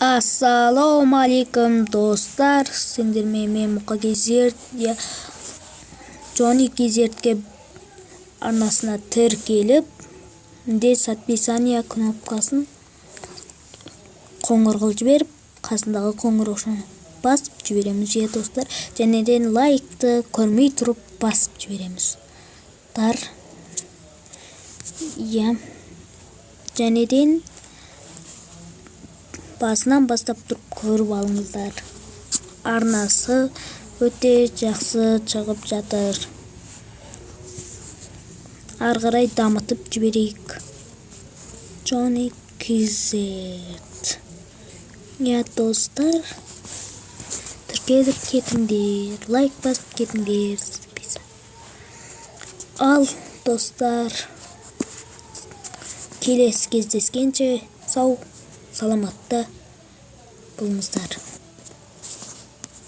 Ассалаумағалейкум, достар! Сендермен мен, Мұқа Кезерт. Иә, Джонни Кезертке арнасына тіркеліп, міндет подписание кнопкасын қоңыр қылып жіберіп, қасындағы қоңыраушаны басып жібереміз, иә, достар. Және де лайкты көрмей тұрып басып жібереміз дар, иә. Және де басынан бастап тұрып көріп алыңыздар, арнасы өте жақсы шығып жатыр. Ары қарай дамытып жіберейік Джонни Кизет. Иә, достар, тіркеліп кетіңдер, лайк басып кетіңдер. Ал, достар, келесі кездескенше сау саламатта болыңыздар.